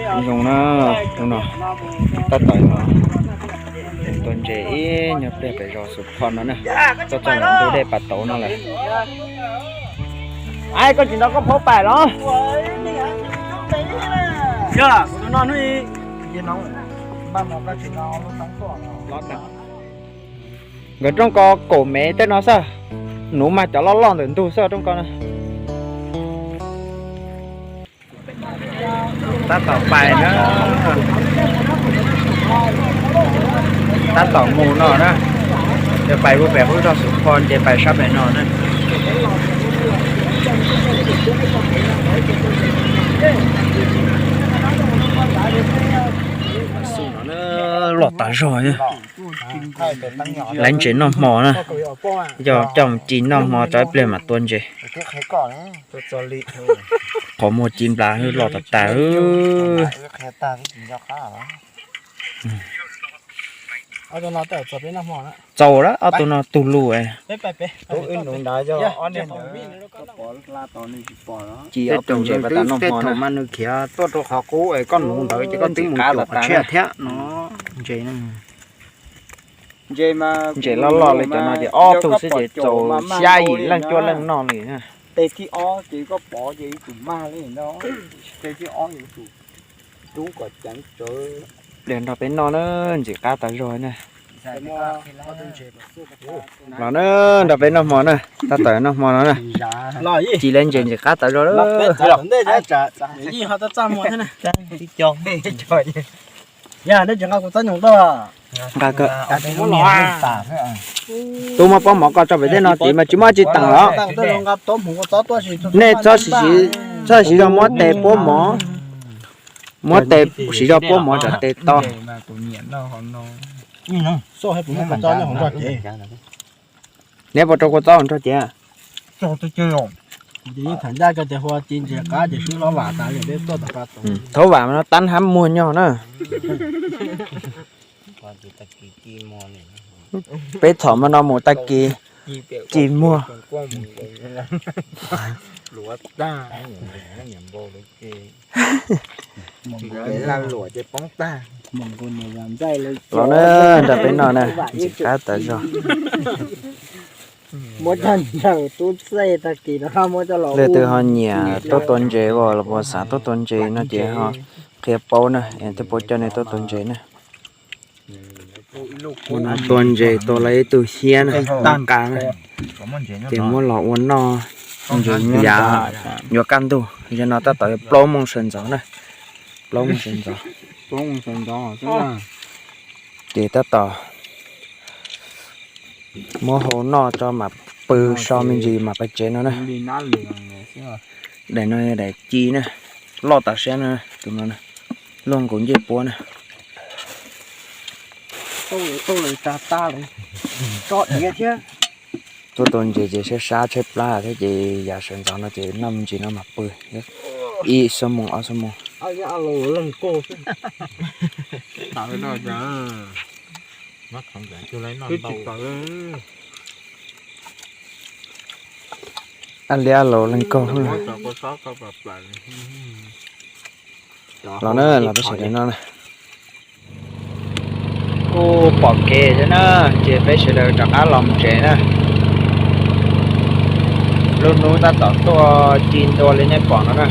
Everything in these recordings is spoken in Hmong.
Zoo na, hnub no tab tom tua ntses ib nyuag pliag pem zos Xus Phoj no na, tuaj txog ntawm ntug dej Pas Tauv no lawm. Ai, koj tsis nrog koj phaub pais los? Nkawd rooj ko kaum mev tej no xwb, nuv mas cov loj loj ntawm ntug xwb rooj ko na. Tab tom pais na, tab tom mus no na, yog pais ua pem qub zog Xus Phoj ces pais sab pem no na. Loj tas zog. Laiv ntses noj hmo na, yog coj mus ci noj hmo tso ib pliag mam tua ntses. Qhov muag ci nplas loj tas tas. Txaus lawm, ob tug no tug lug. Ci ob tug ntses pas tas noj hmo na. Mas nws khiav tuaj rau qhov qub es koj nuv ntawd ces koj twb mus cuam qhov tshiab thiab no. Ntses, ntses loj loj li cov no ces ob tug xwb ces txaus xya yim leej cuaj leej noj li na. Tes thib ob ces koj pov ces tus mag li no, tes thib ob tus rub kom ceev tsawv. Pliag nrog peb noj na, ntxim qab tas zog na. Los na, nrog peb noj hmo na, tab tom noj hmo no na. Ci laiv ntses ntxim qab tas zog lawm. Nqa, tub muab pob mov ko tso pem tej no tid mas tsis muaj tsi teem los. Nej txhob siv zog muab tes puab mov, muab tes siv zog puab mov tsam tes to. Neb puas rau kua txob hauv nrog cev? Thaum vam no tab hab muag nyog na. Peb thaum mas no mus tag kis ci muag. Los na, nrog peb noj na, ntxim qab tas zog. Leej twg ho nyiam tuaj tua ntses los puas xav tuaj tua ntses no ces ho qhia paub na, es thiaj paub coj nej tuaj tua ntses na. Tua ntses tua lawm ib tug hiab na, tag qa na, ces muab los ua noj. Yav yuav kaj ntug, yog no tab tom yuav plaub moos sawv ntxov na, plaub moos sawv ntxov. Ces tab tom muab hau noj tso mam pw so me ntsis mam pais tsev no na. Daim no yog daim ci na, loj tas siab na, tus no luaj nkaus ncej puab na. Tuaj tua ntses ces sab sab tshaib plab thiab ces yav sawv ntxov no ces noj me ntsis no mam pw ib xuab moos ob xuab moos. Ab liab laus leej kaug. Los na, los peb sawv daws noj na. Kuj pom kev thiab na, ces peb sawv daws rov qab los mus tsev na. Lub hnub tab tom tuaj ci ntua li nej pom no na.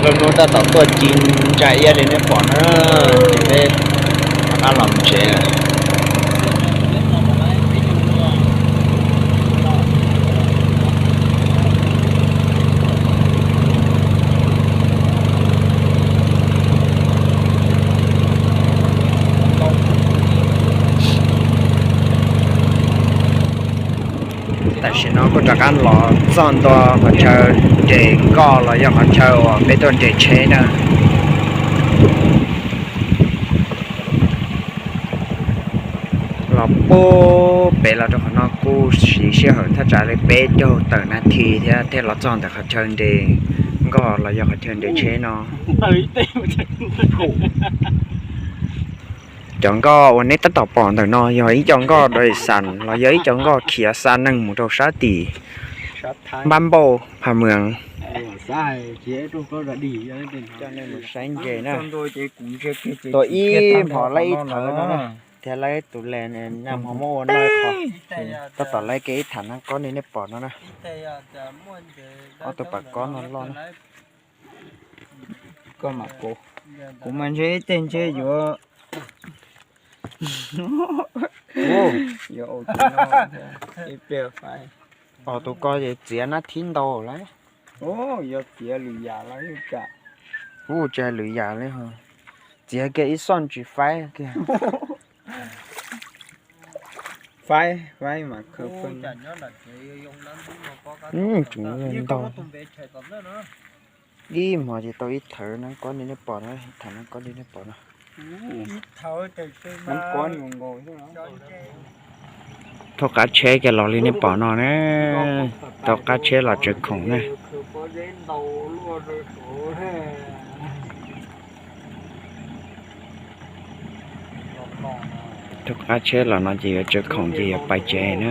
Lub hnub tab tom tuaj ci ntsa iab li nej pom na, ces peb rov qab los mus tsev. Tam sim no kuj rov qab los txog ntua qhov chaw nres nkoj los yog qhov chaw uas peb tuaj nres tsheb na. Los puag pem los rau qhov no kuj siv sij hawm thaj tsam li peb caug tawm nas this thiab thiaj los txog ntawm qhov chaw nres nkoj los yog qhov chaw nres tsheb no. Cov nkoj uas neb tab tom pom ntawm no yog ib co nkoj dais xas los yog ib co nkoj khiav xa neeg mus rau sab tim Npab Npauj Phaj Mws. Coj nej mus saib ntses na. Tua ib hmos laib ib thawv no na, thiab laib tus les nag hmo muab ua noj qho. Tab tom laib kiag ib tham nab kob li nej pom no na. Ob tug pam kob no loj na. Kuv mas ntshe ib teg ntshe yuav, yuav ua tus ko ces txiav nab thib ntau lawm. Yog txiav lwm yam los kam, kuv tsis hais lwm yam li ho, txiav kiag ib xoj ntsis faib kiag. Faib, faib mas khawv koob. Tseem ntau. Ib hmos ces tau ib thawv nab kob li nej pom no, ib thawv nab kob li nej pom no. Thauj qab tsheb kiag los li nej pom no na. Thauj qab tsheb los tsaws khoom na. Thauj qab tsheb los no ces yuav tsaws khoom ces yuav pais tsev na.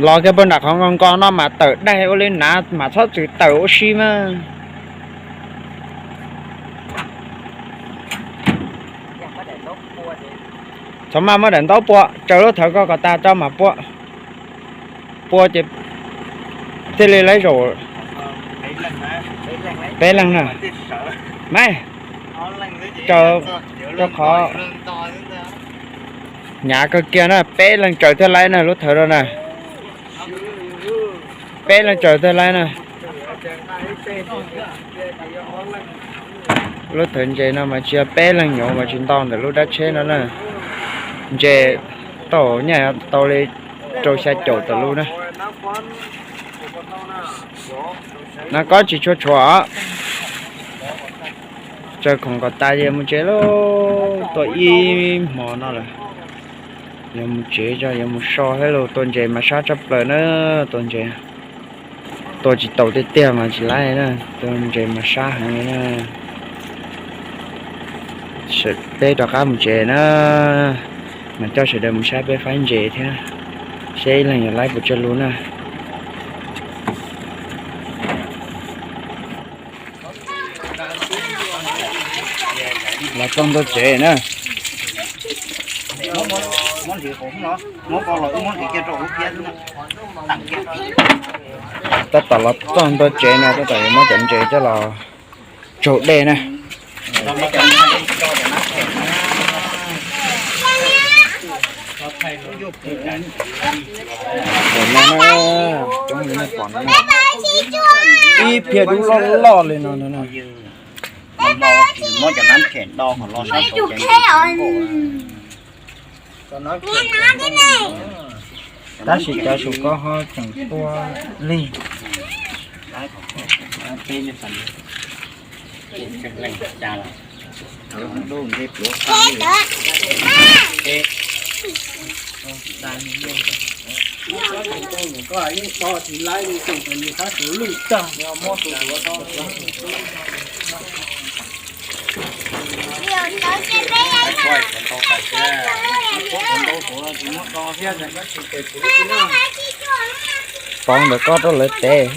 Los kiag puag nram qhov nkos nkos no mas tawm daig ua li nav mas txhob txwm tawm ua si mas. Txhob maj muab daim ntaub pua, tsaws lub thawv ko kom tas tso mam pua. Pua ces thiaj li laib zaum. Peb leeg na. Mas tsaws rau qhov hnyav kawg kiag na, peb leeg tsaws thiaj laib na lub thawv no na. Peb leeg tsaws thiaj laib na. Lub thawv ntses no mas tsis yog peb leeg nyuam mas tsis ntau ntawm lub dab tsheb no na. Ntses tau nyaj tau li rau xya caum tawm lub na. Nab kob tsis tshua tshuav os. Tsaws khoom kom tas ces mus tsev lauj, tua ib hmo no lawm. Yuav mus tsev tso, yuav mus so thiab lauj, tua ntses mas sab tshaj plaws na, tua ntses. Tua tsis tau tiag tiag mas tsis laib na, tua ntses mas sab heev li na. Peb rov qab mus tsev na, mas coj sawv daws mus saib peb faib ntses thiab, seb ib leeg yuav laib puas tsawg lub na. Los txog ntua tsev na. Tab tom los txog ntua tsev no tab tom yuav muab cov ntses coj los tsaug dej na. Ib phiab dub loj loj li no no. Tab sis cov saum ko ho tseem tuaj lig. Pov ntawm koj rau lawv tev.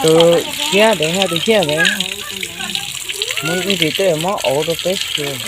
Tus thiab ntawd, tus thiab ntawd, muab ib ntsis tej muab auv rau peb xwb.